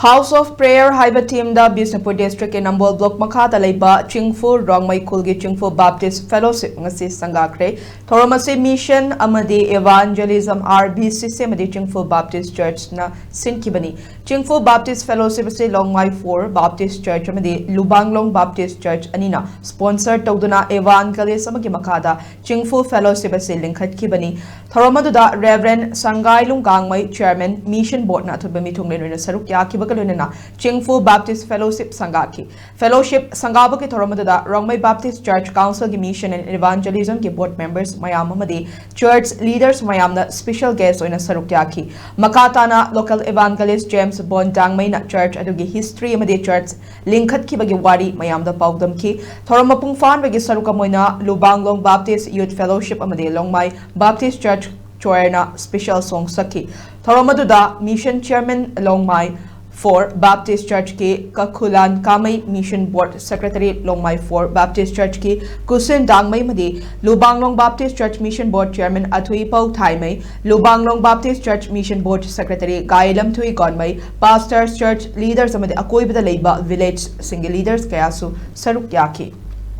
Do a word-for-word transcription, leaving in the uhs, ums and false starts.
House of Prayer ꯍꯥꯏꯕ theme ꯗ Bishnupur district ꯀꯤ ꯅꯝꯕꯣꯜ block ꯃꯈꯥꯗ ꯂꯩꯕ ꯆꯤꯡꯐꯨ ꯔꯣꯡꯃꯩ ꯈꯨꯜꯒꯤ ꯆꯤꯡꯐꯨ Baptist Fellowship ꯉꯁꯤ ꯁꯪꯒꯥꯈ꯭ꯔꯦ꯫ ꯊꯧꯔꯝ ꯑꯁꯤ mission ꯑꯃꯗꯤ evangelism, R B C C ꯑꯃꯗꯤ ꯆꯤꯡꯐꯨ Baptist Church ꯅ ꯁꯤꯟꯈꯤꯕꯅꯤ꯫ ꯆꯤꯡꯐꯨ Baptist Fellowship ꯑꯁꯤ ꯂꯣꯡꯃꯥꯏ four Baptist Church ꯑꯃꯗꯤ ꯂꯨꯕꯥꯡꯂꯣꯡ Baptist Church ꯑꯅꯤꯅ sponsor ꯇꯧꯗꯨꯅ evangelist ꯑꯃꯒꯤ ꯃꯈꯥꯗ ꯆꯤꯡꯐꯨ Fellowship ꯑꯁꯤ ꯂꯤꯡꯈꯠꯈꯤꯕꯅꯤ꯫ ꯊꯧꯔꯝ ꯑꯗꯨꯗ Reverend ꯁꯪꯒꯥꯏꯂꯨꯡ ꯒꯥꯡꯃꯩ, Chairman, Mission Board ꯅ ꯑꯊꯨꯕ ꯃꯤꯊꯨꯡꯂꯦꯟ ꯑꯣꯏꯅ ꯁꯔꯨꯛ ꯌꯥꯈꯤꯕꯒ ꯂꯣꯏꯅꯅ ꯆꯤꯡꯐꯨ Baptist Fellowship ꯁꯪꯒꯥꯈꯤ꯫ Fellowship ꯁꯪꯒꯥꯕꯒꯤ ꯊꯧꯔꯝ ꯑꯗꯨꯗ ꯔꯣꯡꯃꯩ Baptist Church Council ꯒꯤ Mission and Evangelism ꯒꯤ Board Members ꯃꯌꯥꯝ ꯑꯃꯗꯤ Church Leaders ꯃꯌꯥꯝꯅ special guest ꯑꯣꯏꯅ ꯁꯔꯨꯛ ꯌꯥꯈꯤ꯫ ꯃꯈꯥ ꯇꯥꯅ local evangelist James Bon ꯗꯥꯡꯃꯩꯅ church ꯑꯗꯨꯒꯤ history ꯑꯃꯗꯤ church ꯂꯤꯡꯈꯠꯈꯤꯕꯒꯤ ꯋꯥꯔꯤ ꯃꯌꯥꯝꯗ ꯄꯥꯎꯗꯝꯈꯤ꯫ ꯊꯧꯔꯝ ꯃꯄꯨꯡ ꯐꯥꯍꯟꯕꯒꯤ ꯁꯔꯨꯛ ꯑꯃ ꯑꯣꯏꯅ ꯂꯨꯕꯥꯡꯂꯣꯡ Baptist Youth Fellowship ꯑꯃꯗꯤ ꯂꯣꯡꯃꯥꯏ Baptist Church Choir ꯅ special song ꯁꯛꯈꯤ꯫ ꯊꯧꯔꯝ ꯑꯗꯨꯗ Mission Chairman ꯂꯣꯡꯃꯥꯏ four Baptist Church ꯀꯤ ꯀꯈꯨꯂꯥꯟ ꯀꯥꯃꯩ, Mission Board Secretary ꯂꯣꯡꯃꯥꯏ four Baptist Church ꯀꯤ ꯀꯨꯁꯤꯟ ꯗꯥꯡꯃꯩ ꯑꯃꯗꯤ ꯂꯨꯕꯥꯡꯂꯣꯡ Baptist Church Mission Board Chairman ꯑꯊꯨꯏꯄꯧ ꯊꯥꯏꯃꯩ, ꯂꯨꯕꯥꯡꯂꯣꯡ Baptist Church Mission Board Secretary ꯒꯥꯏꯂꯝꯊꯨꯏ ꯒꯣꯟꯃꯩ, Pastors, Church Leaders ꯑꯃꯗꯤ ꯑꯀꯣꯏꯕꯗ ꯂꯩꯕ village ꯁꯤꯡꯒꯤ leaders ꯀꯌꯥꯁꯨ ꯁꯔꯨꯛ ꯌꯥꯈꯤ꯫